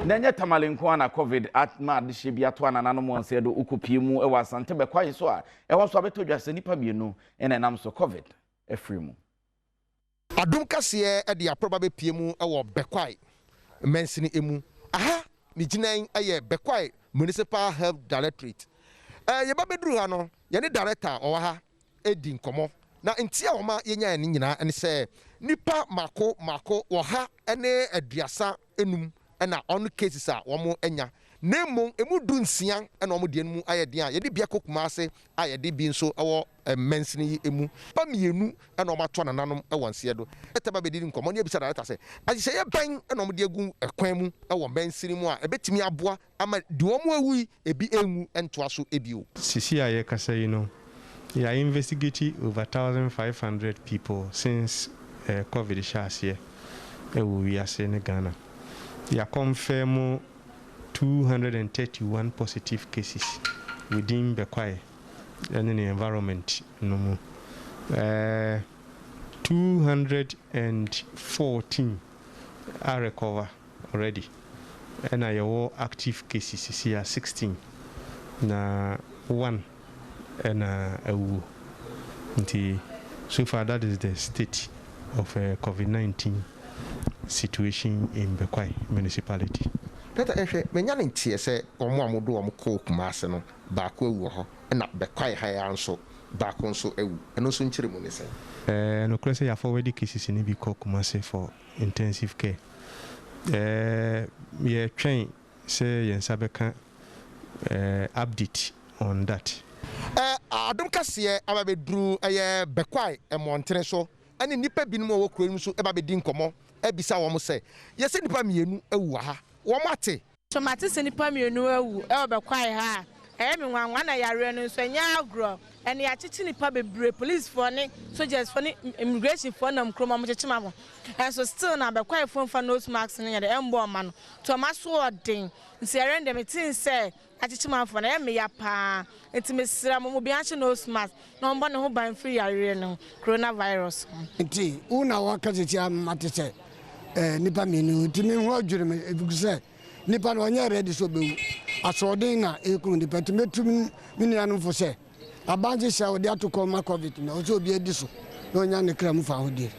Na ɛnyɛ Tamale nko ara na Covid ama adehyeɛ bi ato anananom wɔn sɛ do wokɔpie mu wɔ Asante Bɛkwae so a, ɛhɔ nso abɛtɔ dwa sɛ nnipa mmienu na ɛnam so Covid afiri mu. Adom kaseɛ de aprɔba bɛpue mu wɔ Bekwai mansini mu. Aha ne gyinae yɛ Bekwai Municipal Health Directorate. Yɛba bɛduru ha no, yɛne Director a ɔwɔ ha di nkɔmmɔ. Na nti a wɔma yɛnyaeɛ no nyinaa ne sɛ nnipa mmaako mmaako 135 na ɔno cases a wɔanya na mmom ɛmu 16 na wɔn deɛ no mu ayɛ den a yɛde bi akɔ Kumase a yɛde bi nso wɔ mansini yi mu. Nnipa mmienu na wɔato anananom wɔ nseɛ do. Ɛtɛba bɛdidi nkɔmmɔ ne abisa director sɛ ahyehyɛeɛ bɛn na wɔde agu kwan mu wɔ mansini mu a ɛbɛtumi aboa ama deɛ wɔn awu yi ebi nwu ntoa so bio. Sisi a yɛkasa yi no, yɛ investigate over 1,500 people since covid hyɛɛ aseɛ wɔ wiase ne Ghana. Yɛ confirm 231 positive cases within Bekwai ne ne environment no mu. 214 a recover already ɛna yɛwɔ active cases sisi a 16 na one ɛna awuo nti so far that is the state of covid 19 situation in Bekwai municipality. Peter nhwɛ, manya ne nteɛ sɛ wɔn a wɔde wɔn kɔɔ Kumasi no baako awu wɔ hɔ ɛna Bekwai ha yi ara nso baako nso awu, ɛno nso nkyerɛmu ne sɛn? Ɛɛ nokorɛ sɛ yɛafɔwɛde cases no bi kɔ Kumasi for intensive care. Ɛɛ yɛtwɛn sɛ yɛn nsa bɛka update on that. Adom kaseɛ aba bɛduru ɛyɛ Bekwai mmɔntene so ɛne nnipa binom a wɔwɔ kuro no mu nso ba bɛdi nkɔmmɔ bisa wɔn sɛ, yɛsɛ nnipa mmienu awu wɔ ha, wɔn ate? So mate sɛ nnipa mmienu awu wɔ Bekwai ha a, ɛyɛ me nwanwa na yareɛ no nso ɛnyɛ agorɔ. Ɛnna yɛakyekye nnipa bebree, policefoɔ ne sogyasfoɔ ne immigrationfoɔ nam kurom a wɔkyekye ma wɔn. Nso still na Bekwaifoɔ mfa nose mask no nyɛ dɛ ɛmbɔ wɔn ano. Nti wɔn aso wɔ den. Nti yareɛ no deɛ metee sɛ akyekye manfoɔ no, ɛyɛ me ya paa. Nti mesrɛ mo, obiara nhyɛ nose mask na ɔmbɔ ne ho ban mfiri yareɛ no ho, coronavirus ho. Nti wo na woaka sisi a mate sɛ nnipa mmienu nti me ho adwiri me efisɛ nipa no ɔnyɛ ready sɛ ɔbɛwu. Asoɔden na ɛkum nipa nti mɛtu me nuanom fo sɛ aban nhyehyɛe a wɔde ato kɔn ma covid no ɛwɔ sɛ obiara di so na ɔnya ne kra mu fahodie.